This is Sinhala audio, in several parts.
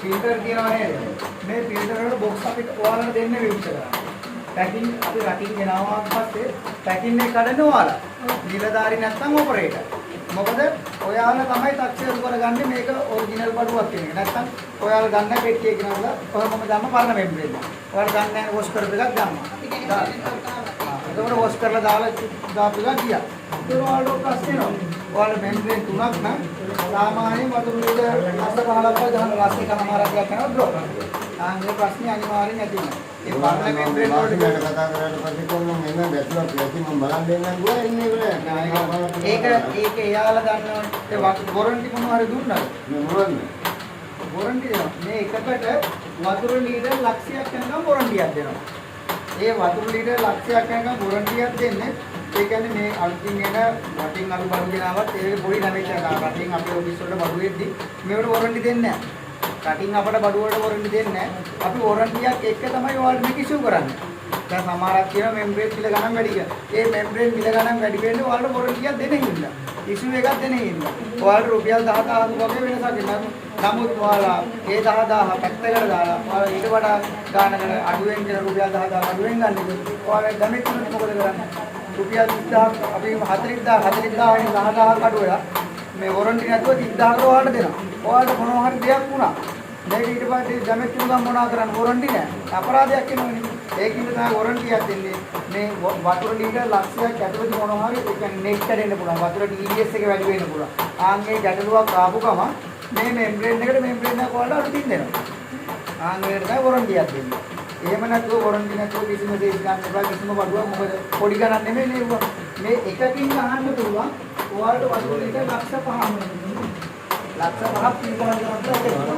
ෆිල්ටර් කියනවා නේද? මේ ෆිල්ටර් වල බොක්ස් අපි ඔයාලට දෙන්න විවුර්ත කරා. පැකින් අපි රටින් ගෙනාවාට පස්සේ පැකින් එක කඩන්නේ ඔයාලා. නිලධාරි නැත්තම් ඔපරේටර්. මොකද ඔයාලා තමයි තක්සේරු කරගන්නේ මේක ඔරිජිනල් බඩුවක් කියන එක. නැත්තම් ඔයාලා දන්නේ පෙට්ටිය ගෙනල්ලා කොහොමද දැම්ම පරණ මෙම්බ්‍රේන් එක. ඔයාලා දන්නේ නැහැ වොෂ් කරපු එකක් දැම්මා. එතකොට වොෂ් කරලා දාලා දාපු එකක් ගියා. ඒක ඔයාලට ප්‍රශ්න එනවා. ඔයාලා මෙම්බ්‍රේන් තුනක් නම් සාමාන්‍යයෙන් වතුර ලීටර් 15ක් වගේ ගහන ලක්ෂ එකමාරක් යනවා ඩ්‍රොප්. ආන් ඒ ප්‍රශ්නේ අනිවාර්යෙන් ඇති වෙනවා. ඒ පරණ මෙම්බ්‍රේන් වලට වලට කතා කරාට පස්සේ කොහොම මම එන්න ගැටලුවක් ඇති මම බලන් දෙන්නම් ගියා එන්නේ නෑ. ඒක ඒක එයාලා දන්නවනේ. ඒ වොරන්ටි මොනවා හරි දුන්නද? මේ මොනවද? වොරන්ටි දෙනවා. මේ එකකට වතුර ලීටර් ලක්ෂයක් යනකම් වොරන්ටියක් දෙනවා. ඒ වතුර ලීටර් ලක්ෂයක් යනකම් වොරන්ටියක් දෙන්නේ ඒ කියන්නේ මේ අලුතින් එන රටින් අපි බඩු ගෙනාවත් ඒ පොඩි ඩැමේජ් එකක් ආවා. රටින් අපේ ඔෆිස් වලට බඩු එද්දි මේවට වොරන්ටි දෙන්නේ නැහැ. රටින් අපට බඩු වලට වොරන්ටි දෙන්නේ නැහැ. අපි වොරන්ටියක් එක්ක තමයි ඔයාලට මේක ඉෂුව කරන්නේ. දැන් සමහරක් කියනවා මෙම්බ්‍රේන් බිල ගණන් වැඩි කියලා. ඒ මෙම්බ්‍රේන් බිල ගණන් වැඩි වෙන්නේ ඔයාලට වොරන්ටියක් දෙන හින්දා. ඉෂුව එකක් දෙන හින්දා. ඔයාලට රුපියල් 10,000ක වගේ වෙනසක් එනවා. නමුත් ඔයාලා ඒ 10,000 පැත්තකට දාලා ඔයාලා ඊට වඩා ගානකට අඩුවෙන් කියලා රුපියල් 10,000 අඩුවෙන් ගන්න කිව්වොත් ඔයාලා ඩැමේජ් වුණොත් මොකද කරන්නේ? රුපියල් 30,000 අපි 40,000 40,000 වෙන 10,000ක් අඩු වෙලා මේ වොරන්ටි නැතුව 30,000කට ඔයාලට දෙනවා. ඔයාලට මොනවා හරි දෙයක් වුණා. මේක ඊට පස්සේ ඩැමේජ් වුණාම මොනවා කරන්න වොරන්ටි නෑ. අපරාධයක් එනවනේ. ඒකින්ද තමයි වොරන්ටියක් දෙන්නේ. මේ වතුර ලීටර් ලක්ෂයක් ඇතුළත මොනවා හරි ඒ කියන්නේ නෙක් කැඩෙන්න පුළුවන්. වතුර TDS එක වැඩි වෙන්න පුළුවන්. ආන් ඒ ගැටලුවක් ආපු ගමන් මේ මෙම්බ්‍රේන් එකට මෙම්බ්‍රේන් එක ඔයාලට අලුතින් දෙනවා. ආන් ඒකට තමයි වොරන්ටියක් දෙන්නේ. එහෙම නැතුව වොරන්ටි නැතුව කිසිම දෙයක් ගන්න එපා කිසිම බඩුවක්. මොකද පොඩි ගණන් නෙමෙයි නේ ඒවා. මේ එකකින් අහන්න පුළුවන් ඔයාලට වතුර ලීටර් ලක්ෂ 5ක්. ලක්ෂ 5ක් පිළිබඳව කරනවා.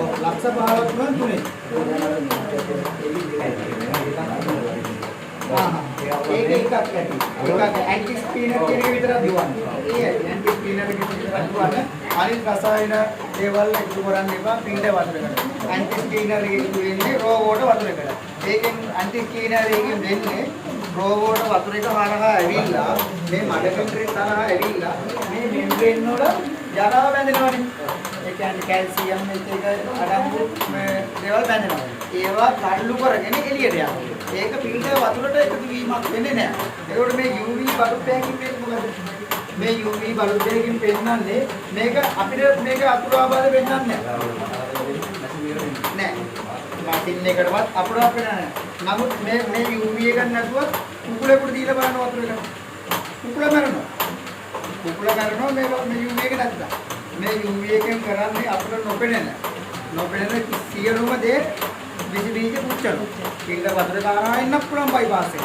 ඔව් ලක්ෂ 15ක් පුළුවන් තුනේ. ආ ඒක එකක් ඇති. එකක් ඇන්ටි ස්පිනර් කියන එක විතරක් දුවන්න. ඒ ඇන්ටි ස්පිනර් එක විතරක් දුවන්න. අනිත් රසායන දේවල් එකතු කරන්න එපා පින්ඩ වතුර එකට. ඇන්ටි ස්පිනර් එක එකතු වෙන්නේ රෝ වෝටර් වතුර එකට. ඒකෙන් ඇන්ටි ස්පිනර් එකෙන් වෙන්නේ රෝ වෝටර් වතුර එක හරහා ඇවිල්ලා මේ මඩ ෆිල්ටරේ හරහා ඇවිල්ලා මේ මෙම්බ්‍රේන් වල ජරාව බැඳෙනවනේ. ඒ කියන්නේ කැල්සියම් එක එක අඩංගු මේ දේවල් බැඳෙනවා. ඒවා තල්ලු කරගෙන එළියට යනවා. ඒක ෆිල්ටර් වතුරට එකතු වීමක් වෙන්නේ නැහැ. ඒකෝට මේ UV bulb එකකින් වෙන්නේ මොකද? මේ UV bulb එකකින් පෙන්නන්නේ මේක අපිට මේක අතුරු ආබාධ පෙන්නන්නේ නැහැ. නෑ. මැෂින් එකටවත් අපිට පෙන්නන්නේ නැහැ. නමුත් මේ මේ UV එක නැතුව කුකුලෙකුට දීලා බලන්න වතුර එකට. කුකුල මැරෙනවා. කුකුල මැරෙනවා මේ මේ UV එක නැත්තම්. මේ UV එකෙන් කරන්නේ අපිට නොපෙනෙන නොපෙනෙන සියලුම දේ විස බීජ පුච්චනවා. ෆිල්ටර් වතුර හරහා එන්නත් පුළුවන් බයිපාස් එක.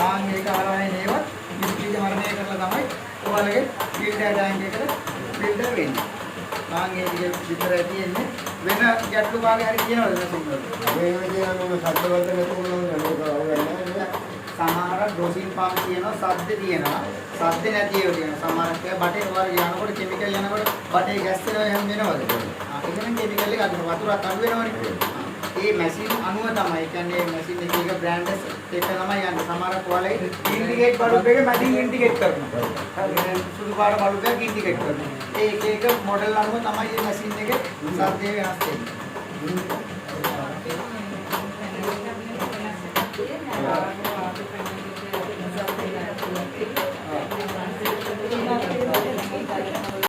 ආන් ඒක හරහා එන ඒවත් විස බීජ මරණය කරලා තමයි ඔයාලගේ ෆිල්ටර් ටැංක් එකට ෆිල්ටර් වෙන්නේ. ආන් ඒ ටික විතරයි තියෙන්නේ. වෙන ගැටලු කාගේ හරි තියෙනවද මැෂින් වල? මේ කියන මොන සද්ද වලට නැතුව මොනවද මේක අවුලක් නෑ නේ. සමහර ඩොසින් පම්ප් තියෙනවා සද්ද තියෙනවා. සද්ද නැති ඒවා තියෙනවා. සමහරක් ඒවා බටේ ඔයාලා යනකොට කිමිකල් යනකොට බටේ ගැස් වෙනවා එහෙම වෙනවද? ආ එහෙනම් කිමිකල් එක අඩු වතුරත් අඩු වෙනවනේ. ඒ මැෂින් අනුව තමයි. ඒ කියන්නේ මැෂින් එක එක බ්‍රෑන්ඩ්ස් එක තමයි යන්නේ. සමහරක් ඔයාලා ඉන්ඩිකේට් බල්බ් එක මැදින් ඉන්ඩිකේට් කරනවා. හරි සුදු පාට බල්බ් එකක් ඉන්ඩිකේට් කරනවා. ඒ එක එක මොඩල් අනුව තමයි මේ මැෂින් එකේ සද්දේ වෙනස් වෙන්නේ.